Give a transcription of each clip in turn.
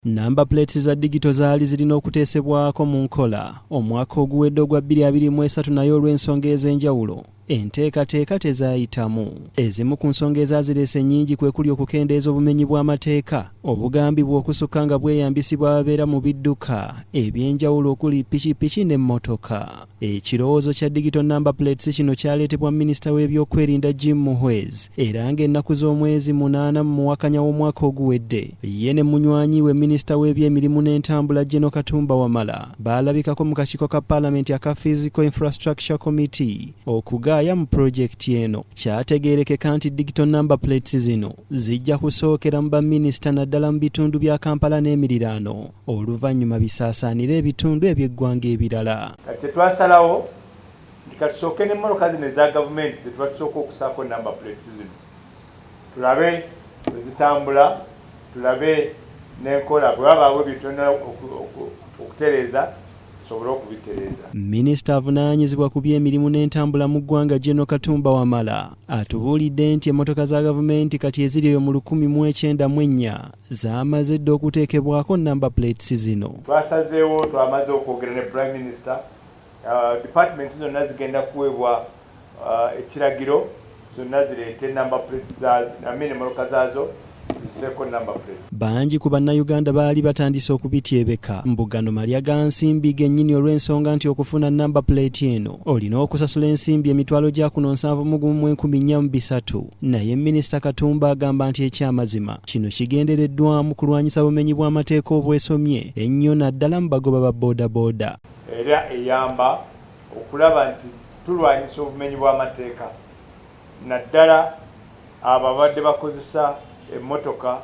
Number plates za digito zaali zirina okuteesebwako mu nkola omwaka oguwedde ogwa 2023, naye olw'ensonga ez'enjawulo enteekateeka tezaayitamu. Ezimu ku nsonga ezaazireese ennyingi kwe kuli okukendeeza obumenyi bw'amateeka obugambibwa okusukka nga bweyambisibwa ababeera mu bidduka eby'enjawulo okuli pikipiki n'emmotoka. Ekirowoozo kya digital number plates kino kyaleetebwa minisita w'ebyokwerinda Jim Muhwezi, era ng'ennaku z'omwezi 8 mu muwakanya w'omwaka oguwedde, ye ne munywanyi we minisita w'ebyemirimu n'entambula General Katumba Wamala baalabikako mu kakiiko ka paalamenti aka Physical Infrastructure Committee okugaaya mu pulojekiti eno. Kyategeerekeka nti digital number plates zino zijja kusookera mu baminisita, naddala mu bitundu bya Kampala n'emiriraano, oluvannyuma bisaasaanire ebitundu eby'eggwanga ebirala. Kati tetwasalawo nti katusooke n'emmotoka zino eza gavumenti zetuba tusooka okusaako number plates zino, tulabe bwe zitambula, tulabe n'enkola, bwe wabaawo ebyo tulina okutereeza, tusobole okubitereeza. Minisita avunaanyizibwa ku by'emirimu n'entambula mu ggwanga General Katumba Wamala atubuulidde nti emmotoka za gavumenti kati eziri eyo mu 1094 zaamaze dda okuteekebwako number plates zino. Twasazeewo, twamaze okwogera ne Prime Minister, department zonna zigenda kuweebwa ekiragiro zonna zireete number plates za amini emmotoka zaazo ziseeko number plates. Bangi ku Bannayuganda baali batandise okubityebeka mbu gano malya ga nsimbi gennyini, olw'ensonga nti okufuna number plate eno olina okusasula ensimbi emitwalo gya kuno 71,403. Naye Minisita Katumba agamba nti ekyamazima kino kigendereddwamu kulwanyisa bumenyi bw'amateeka obwesomye ennyo, naddala mu bagoba ba boodabooda. Era eyamba okulaba nti tulwanyisa obumenyi bw'amateeka, naddala abo abadde bakozesa emmotoka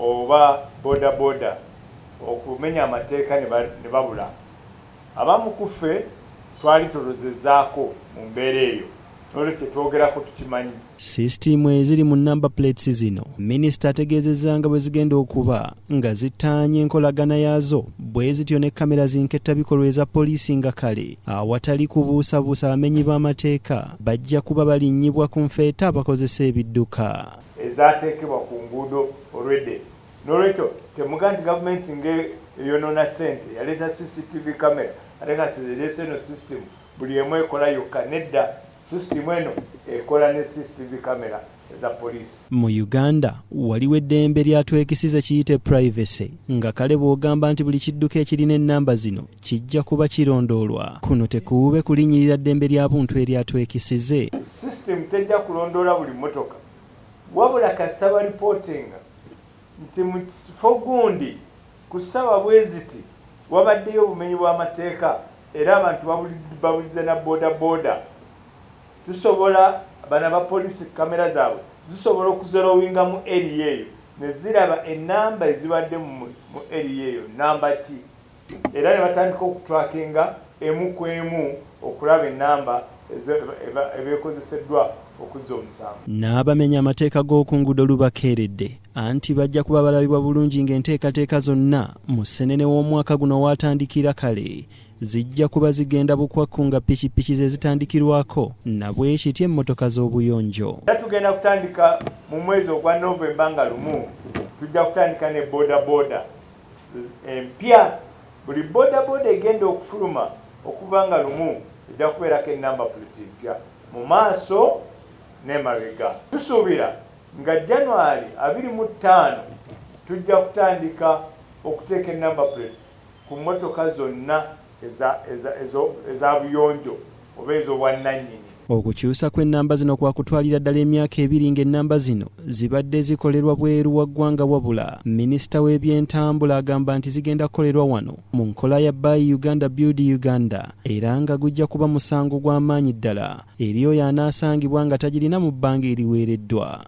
oba boodabooda okumenya amateeka ne babula. Abamu ku ffe twali tulozezaako mu mbeera eyo, nolwekyo kyetwogerako tukimanyi. Sisitiimu eziri mu number plates zino, minisita ategeezezza nga bwe zigenda okuba nga zittaanya enkolagana yaazo bwe zityo ne kamera zinkettabikolwa eza poliisi, nga kale awatali kubuusabuusa abamenyi b'amateeka bajja kuba balinnyibwa ku nfeeta abakozesa ebidduka. Ezateekebwa ku nguudo olwedde. N'olwekyo temuga nti gavumenti ng'eyonoona ssente yaleeta CCTV camera, ate kasi ereese eno system buli emu ekola yokka. Nedda, system eno ekola ne CCTV camera eza poliisi. Mu Uganda waliwo eddembe lyatwekisize kiyite privacy, nga kale bw'ogamba nti buli kidduka ekirina ennamba zino kijja kuba kirondoolwa, kuno tekuube kulinnyirira ddembe lya buntu eryatwekisize. System tejja kulondoola buli mmotoka, wabula kasita baripootinga nti mu kifo gundi ku ssaawa bwe ziti wabaddeyo obumenyi bw'amateeka era abantu babuliza na boda boda, tusobola bano abapoliisi kamera zaabwe zisobola okuzeroowinga mu area eyo ne ziraba enamba ezibadde mu area eyo namba ki, era ne batandika okutrackinga emu ku emu okulaba enamba eba ekozeseddwa okuzza omusango. N'abamenya amateeka g'oku nguudo lubakeeredde, anti bajja kuba balabibwa bulungi ng'enteekateeka zonna mu ssenene w'omwaka guno waatandikira kale zijja kuba zigenda bukwakku, nga pikipiki ze zitandikirwako nabwe kityo emmotoka z'obuyonjo. Era tugenda kutandika mu mwezi ogwa Novemba nga 1, tujja kutandika ne boda boda empya. Buli boda boda egenda okufuluma okuva nga 1 ejja kubeerako enamba plate empya mu maaso n'emabega. Tusuubira nga January 25 tujja kutandika okuteeka enamba plates ku mmotoka zonna eza buyonjo oba ez'obwannannyini. Okukyusa kw'ennamba zino kwa kutwalira ddala emyaka 2 ng'ennamba zino zibadde zikolerwa bweru wa ggwanga, wabula minisita w'ebyentambula agamba nti zigenda kukolerwa wano mu nkola ya Buy Uganda, Build Uganda, era nga gujja kuba musango gw'amaanyi ddala eri oyo anaasangibwa nga tagirina mu bbanga eriweereddwa.